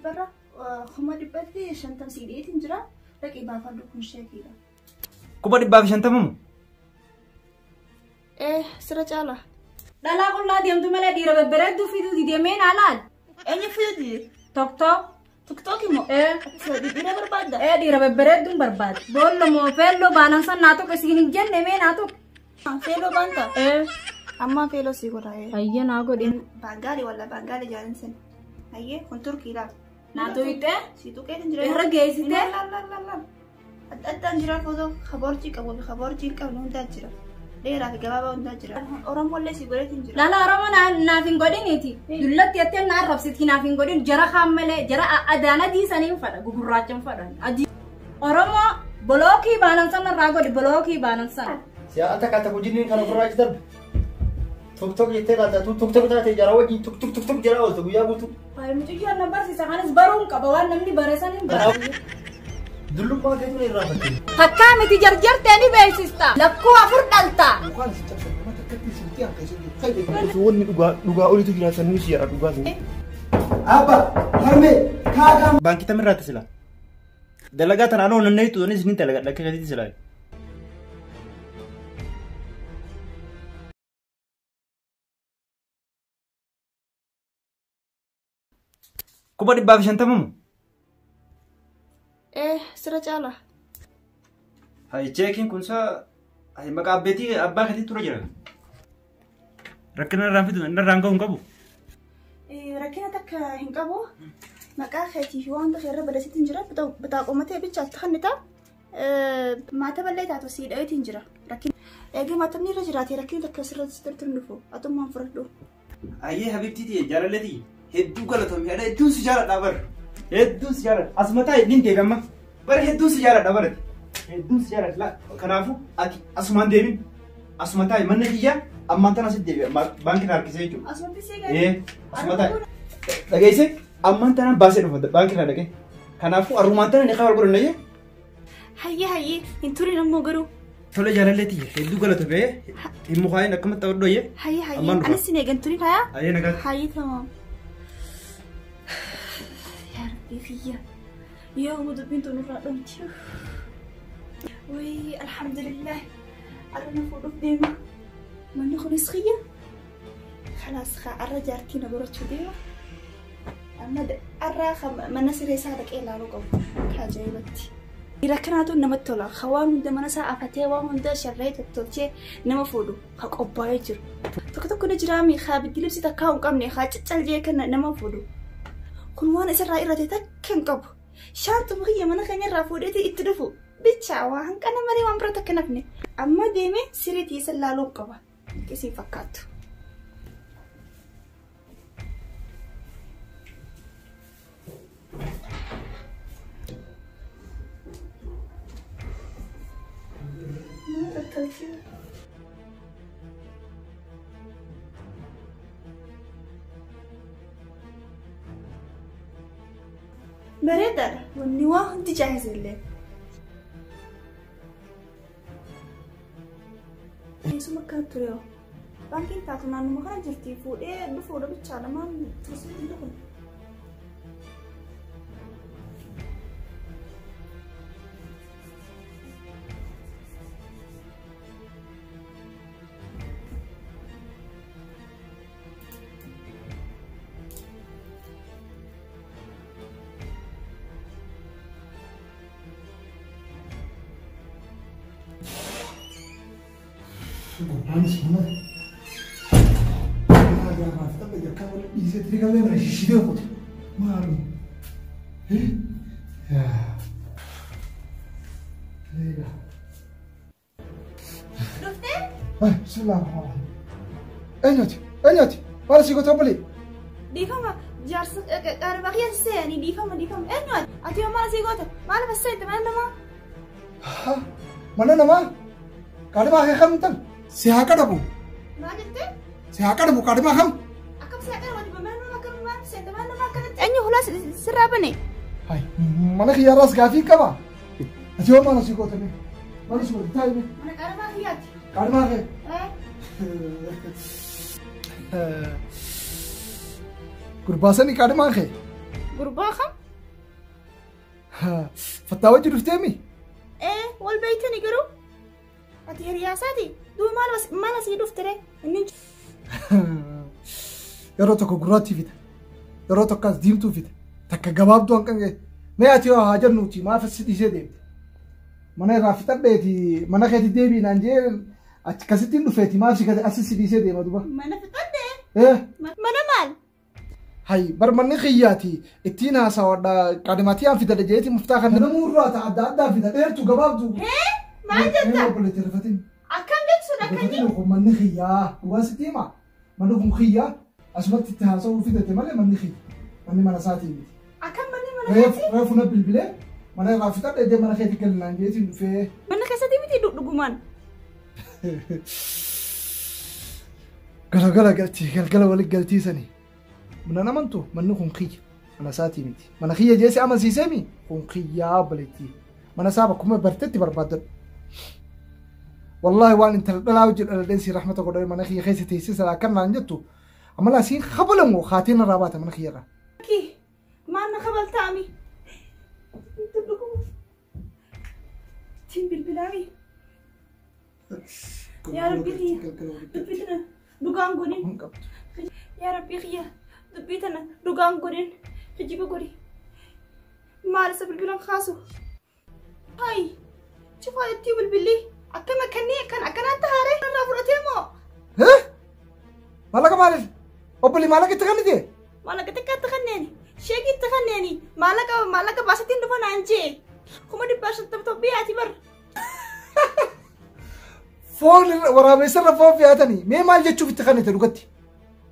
Barra 150,000 siidheetiin jira. Dhaqii baafadhu kun sheekiidha. 150,000 moo? Ee sira caala. Dhalaa qullaa deemtu malee dhiira babbareedduu fiduu didee naa laal. Eenyu fiduu dide? Tokko. Tiktook immoo? Ee. Dhiira barbaadda? Ee dhiira babbareedduun barbaada. Boollo moo feelloo baanansan naa tokko isiin hin jenne mee naa tokko. Feeloo baanta? Ee. Ammaa feeloo sii godha. Ayya naa godhin. Baangaali walla baangaali jaalinsan. Ayyee kun Turkiidha. Naa tuqxee? Si tuqeetiin jira. Irra geessitee? Laal laal laal. Adda addaan jira footoo kaboorjii qabu fi kaboorjii hin qabne hundaa jira. Dheeraa fi gabaabaa hundaa jira. Oromollee si godheetiin jira. Lala Oromoo naaf hin godhiniiti. Dullatti jettee na arrabsiti naaf hin godhin. Jara kaan malee jara adaan adii saniin fadha gugurraacha hin fadhan. Adii. Oromoo bolookii baanan sana irraa godhi bolookii baanan sana. Si'a takka takka hojiin kan ofirraa achi darbe. Tok tok jettee laata tuk tok taatee jara wajjin tuk tuk tuk tuk jara ooltu guyyaa guutuu. Hayi mucayyoon na barsiisa kanas baruun qaba waan namni bare san hin bara. Dullummaa keetu na irraa fakkii. Takkaa miti jarjartee ni beeksista. Lakkuu 4 dhalta. Mukaan si cabsan nama takkatti si bitti harka ishee jiru. Wanni dhugaa dhugaa olitu jira sannii si yaada dhugaa sun. Abba harmee kaakaa. Baankii tamirraatti silaa. Dalagaa tanaan oolannee tuunis ni dalagaa dhakka keetti silaa. 150,000 moo? Ee sira caala. Hayi cheekiin kun saa hayi maqaa abbeetii abbaa keetii ture jira. Rakkina irraan fidu irraan gahu hin qabu. Rakkina takka hin qabu. Maqaa keetii fi waan hunda irra balleessitiin jira. Bitaa qomatee bichaatti kannita. Maata ballee taatu sii dhaweetiin jira. Rakkina eegee maatamni irra jiraate rakkina takka sirra sirriitti hin dhufu. Atummaan fudhadhu. Ayyee habibtiiti jaalalleeti. Hedduu galatoomi haadha hedduun si jaaladha bara. Hedduun si jaaladha. As mataa hin deebi'amma. Bara hedduun si jaaladha bara. Hedduun si jaaladha. Kanaafuu ati asumaan deebiin. Asuma taa'i manna kiyyaa ammaan tana asitti deebi'a. Baankiin harkisee jechuudha. Asumatti si eegalee. Ee asuma taa'i. Dhageessee ammaan tanaan baasee dhufa baankii irraa dhaqee. Kanaafuu arrumaan tana ni qabal godhanna. Hayyee hayyee hin turin ammoo garuu. Tole jaalalleeti hedduu galatoomi hin mukaa'in akkamatti ta'u dhoyye. Hayyee hayyee anis sin eegan turin hayaa. Hayyee nagaatti. Hayyee tamam. Yaa Rabbii kiyya. Yoo dubbiin tun irraa dhumti. Wayii alhamdulillah. Arra fuudhuuf deema. Manni kunis kiyya. Khalaas arra jaartii na godhachuu deema. Amma arra mana siree isaa dhaqee ilaaluu qabu. Ajaa'ibatti. Dhiira kanaatu namatti tola. Waan hunda mana isaa afatee waan hunda sharree tottolchee nama fuudhu ka qophaa'ee jiru. Tokko tokko ni jiraami haa biddi libsi takkaa hin qabne haa caccaljee kan nama fuudhu. Kun waan isarraa irrate takka hin qabu. Shaantuma kiyya mana keenya irraa fuudheeti itti dhufu. Bichaa waan hanqana malee waan bira takka nafne. Amma deemee siriitii isa laaluu qaba. Isiin fakkaattu. Bareedaadha. Wanni waa hundi jaahisa illee. Teessuma akkana ture hoo. Baankiin taatu naannuma kana jirti fuudhee dhufuudha bichaadha maal tursiitti dhufu. Gurbaanis mana Malu. Ya. Lega. Dhuftee? Ay, bismillahirrahmanirrahim. Eenyuti? Eenyuti? Maal si goota obbolee? Dhiifama jaarsa qaarima kiyya seeni dhiifama dhiifama eenyu ati? Ati yoo maal si goota? Maal fasseente mana namaa? Mana namaa? Qaadhimaa kee kam tan? Si haa qadhabu. Maal jettee? Si haa qadhabu qaadhimaa kam? Akkam si haa qadhabu ati mana namaa akkam maal seente mana namaa akkanatti eenyu hulaa sirraa bane? Hai, mana kiyyaarraas gaafii qaba. Ati yoo maal si goota mee? Maal si goota taa'i mee? Mana qaadhimaa kiyyaati. Qaadhimaa kee? Gurbaa sanii qaadhimaa kee? Gurbaa kam? Fattaa wajji dhufteemi? Ee, wal beeytani garuu. Ati hiriyaa isaati? Duuba maal asii dhufte ree? Inni Yeroo tokko gurraattii fida. Yeroo tokko as diimtuu fida. Takka gabaabduu hanqan ga'e. Mee ati yoo haa jennuuti maaf si dhiisee deemte? Mana irraa fixadheeti mana keetti deebii naan jee achi kasittiin dhufeeti maaf si asi si dhiisee deema duba? Mana fixadhee? Ee. Mana maal? Hay bar manni xiyyaati ittiin haasawadha qadimatii aan fidadhe jeeti muftaa kan nama murraa ta'a adda addaa fida dheertu gabaabdu. Hee maal jetta? Akkam jechuudha akkanii? Kun manni xiyyaa dhugaa sitti hima manni kun xiyyaa asumatti itti haasawuu fidate malee manni xiyya manni mana isaatii miti. Akkam manni mana keetii? Reefu na bilbilee mana irraa fixadhe dee mana keetti galinaan jeetiin dhufee. Mana keessatti miti dhugumaan. Galgala galtii galgala walitti galtiisanii. Mana namantu manni kun xiyya mana isaatii miti mana xiyya jeesi amansiiseemi kun xiyyaa baleetti mana isaa bakkuma barteetti barbaadadhu. Wallaahi waan intala dhalaa hojii dhaladheen si rahmata godhee mana xiyya keessa teessee silaa akkan naan jettu amala siin kabalamu haateen irraa baata mana xiyya irraa. Maal na kabaltaami? Tiin bilbilaami. Yaa Rabbi xiyya dubbii tana dhugaan godhin. Yaa Rabbi xiyya. Dubbii tana dhugaan godhin kijiba godhi maal isa bilbilan kaasu hay cufaa ittii bilbilli akkam akkannii akkan akkanaan tahaaree irraa fudhatee moo Maallaqa maaliif obbolli maallaqa itti kennite maallaqa xiqqaa itti kenneeni sheekii itti kenneeni maallaqa maallaqa baasatiin dhufa naan jee 150 Itoophiyaati bar foon waraabessarra foon fe'atanii mee maal jechuuf itti kennite dhugatti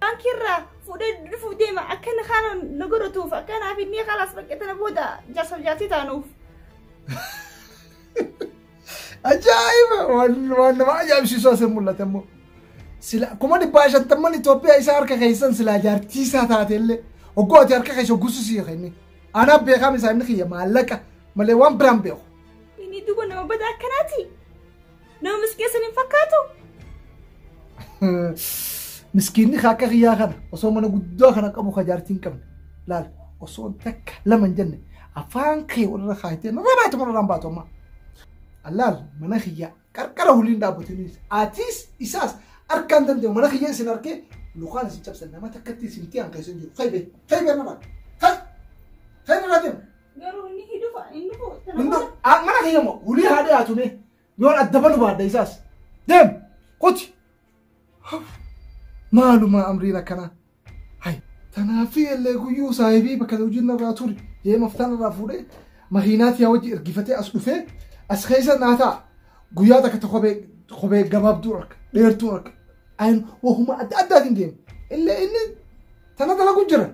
Baankiirraa fuudhee dhufuuf deema akka inni haala na godhatuuf akka naaf inni khalaas baqqee booda jaarsaaf jaartii taanuuf. Ajaa'iba! Waan nama ajaa'ibsiisu asii mul'ata immoo. Sila 150,000 Itoophiyaa isaa harka keessan silaa jaartii isaa taate illee hoggoo ati harka keessa hoggusu si kenne. Anaaf beekaam isaa inni kiyya maallaqa malee waan biraan beeku. Inni duuba nama badaa akkanaati. Nama miskeessan hin fakkaatu. Miskiinni akka xiyyaa kana osoo mana guddaa kana qabu ka jaartii hin qabne laal osoo takka lama hin jenne afaan kee walirra kaayitee narraa baatu mana baatu amma. Allaal mana xiyyaa qarqara huliin dhaabbatanii atis isaas harkaan danda'u mana xiyyaa isin harkee lukaan isin cabsan nama takkatti isin ti'an keessa hin jiru kaybee kaybee narraa kay kay narraa deemu. Garuu inni hidhufa inni dhufu. Mana xiyyaa moo hulii haa dhiyaatu mee yoon adda banu baadda isaas deem kuti. Maaluma amriin akkanaa. Hay tanaafi illee guyyuu saahibii bakka hojiin irraa ture jee maftaan irraa fuudhee makiinaatti yaa wajji ergifatee as dhufee as keessa naa ta'a guyyaa takka kophee gabaabduu arga dheertuu arga ayin wahuma adda addaatiin deema illee inni tana dalagu jira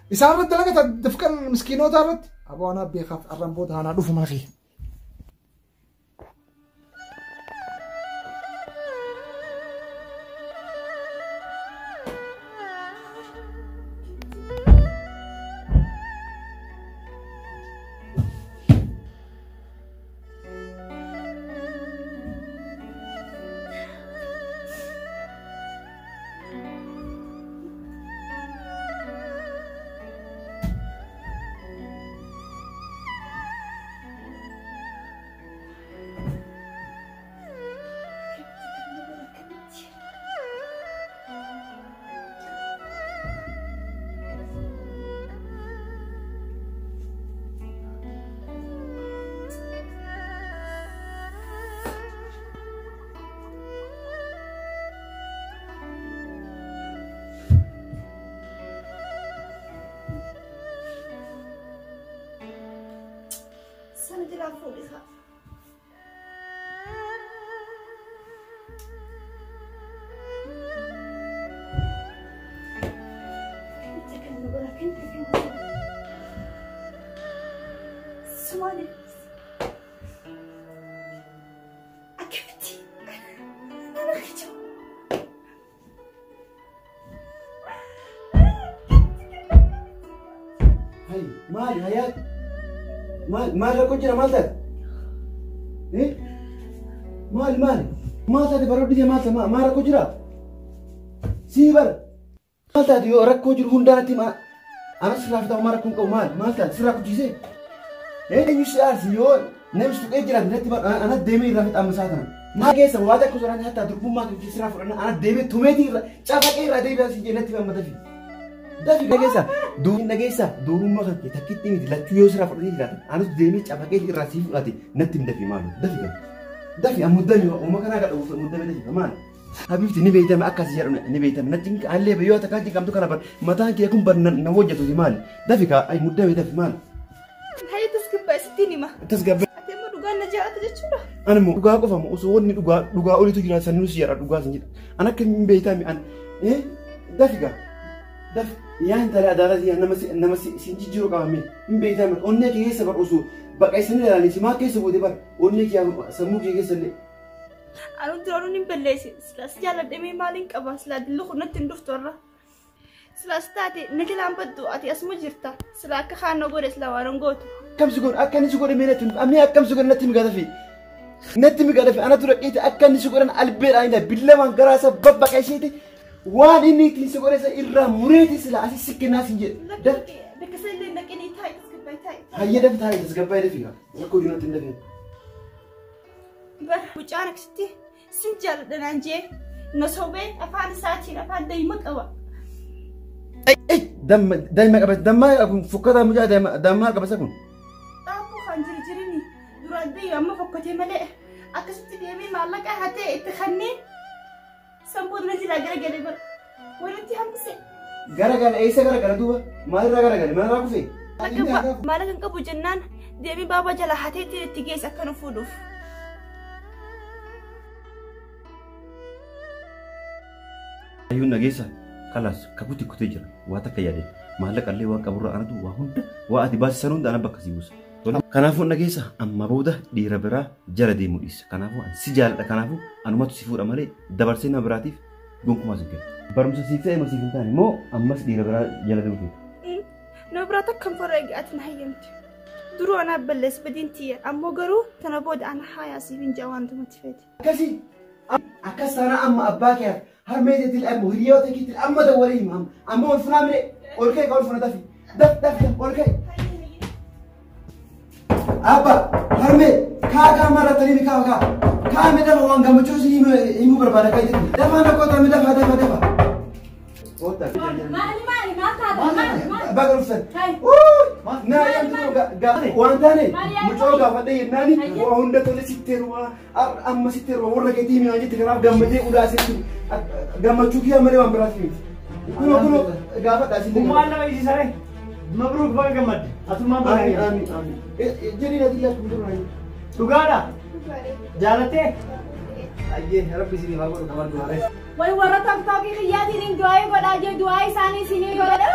isaan irratti dalagata dafqan miskiinota irratti aboo anaa beekaaf arran booda anaa dhufu mana kiyya. Maal hayaat maal maal rakkoo jira maal taate maal maal maal taate barooddi maal taate maal rakkoo jira sii bara maal taate yoo rakkoo jiru hundaatti maal Anas sirraa fitaa homaa rakkoon qabu maal maal taate sirraa kuchisiisee? Eenyu si aarsi yoo namni tuqee jiraate natti ana deemee irraa fixa amma isaa tana. Maa keessa waa takka osoo hatta durbummaa kee sirraa fudhanna ana deemee tumeetii irra cafaqee irraa deebi'aa si jee natti amma dafi. Dafi dhageessa duurin dhageessa duurummaa kan kee takkitti miti lachuu yoo sirraa fudhatee jiraatan anas deemee cafaqee irraa sii fudhate natti hin dafi maalu dafi gama. Dafi ammoo dami uuma kanaa gadha uffata muddame dafi maal. Habibti ni beeytame akkas jedhu ni beeytame natti allee yoo takkaa jigamtu kana bar mataan kee kun bar na hojjetuti maal dafi kaa ay muddame dafi maal. Hayya tasgabbaa sittiin hima. Tasgabbaa. Ati amma dhugaan na jaalata jechuudha. Ani immoo dhugaa qofa moo osoo wanni dhugaa dhugaa oliitu jira sanuu si jedha dhugaa sin jedha. An akka hin beeytame an dafi gaa dafi yaa intala adaalati yaa nama si jijjiiruu qabame hin beeytame onnee kee keessa bar osoo baqa isanii ilaalanii si maa keessa goote bar onnee kee sammuu kee keessa illee. Anu duraanuu hin balleessi. Silaas jaalladhee maaliin qaba? Silaa dilli kun natti hin dhuftu irra. Silaas taate na jalaan baddu ati asuma jirta. Silaa akka kaannoo godhe silaa waan hin gootu. Akkam si godhe akka inni si godhe mee natti amni akkam si godhe natti migaa dafi. Natti migaa dafi ana dura qeete akka inni si godhan albeedhaan inni billamaan garaa isaa babbaqa isheeti waan inni ittiin si godhe isa irraa mureeti silaa asii si kennaa sin jedhe. Bakka isa illee naqinii taa'i tasgabbaa'ii taa'i. Hayyee dafi taa'i tasgabbaa'ii dafi gaa. Rakkoo jiru natti hin dafin. Bara mucaan akkasitti sin jaalladha naan jee na sobee afaan isaatiin afaan daa'ima qaba. Daa'ima qaba dammaa kun fokkataa mucaa dammaa qaba isa kun. Xaafuu kan jiru jirini duraan deemu amma fokkatee malee akkasitti deemee maallaqa hatee itti kennee sanboota na jilaa garagalee bara walitti hambise. Garagale eessa garagale duuba maalirraa garagale maalirraa kufee? Maallaqa hin qabu jennaan deemee baabaa jala hatee itti geesse akka nu fuudhuuf. Ayyuun dhageessa kalaas kakutti kutee jira waa takka yaade maallaqa illee waan qaburraa anatu waa hunda waa ati baasisan hunda ana bakka si buusa. Kanaafuu dhageessa amma booda dhiira biraa jala deemuu dhiisa. Kanaafuu ani si jaaladha kanaafuu anumatu si fuudha malee dabarsee nama biraatiif gonkumaa si kenna. Barumsa siif ta'e moo siif hin taane moo ammas dhiira biraa jala deemuu feeta? Nama biraa takka hin farra egaa ati na hayyamte. Duruu anaaf balleessa badiin tiyya ammoo garuu tana booda ana haayaa siif hin jaa waan tumatti feete. Akkasii akkas taanaa amma abbaa kee harmee teetil amma hiriyoota keetil amma dawwalee hima amma ol funaa mire ol ka'e ol funa dafi daf daf ol ka'e. Abba harmee kaa kaa marratanii kaa kaa kaa mi dafa waan gammachuu si himuu barbaada ka'e jedhu dafaa na kootaa mi dafa dafa dafa. Maali maali maal taate maali maali. Baga dhuftan. Naa yaamtu waan taane mucoo gaafadhe jennaani waa hunda tole sitteeruma amma sitteeruma warra keetii himi jette kanaaf gammadee ulaasee gammachuu kiyyaa malee waan biraati miti. Kunoo kunoo gaafadha asillee. Maal nama isiisare? Mabruuk baga gammadde. Asumaan baga Amiin gammadde. amiin amiin. Jedhii na dillaa kun dura. Dhugaadha? Jaalattee? Ayyee rabbi isiniif haa godhu kamar du'aare. Way warra tiktookii kiyyaatiin hin du'aa godhaa jee du'aa isaanii isinii godha.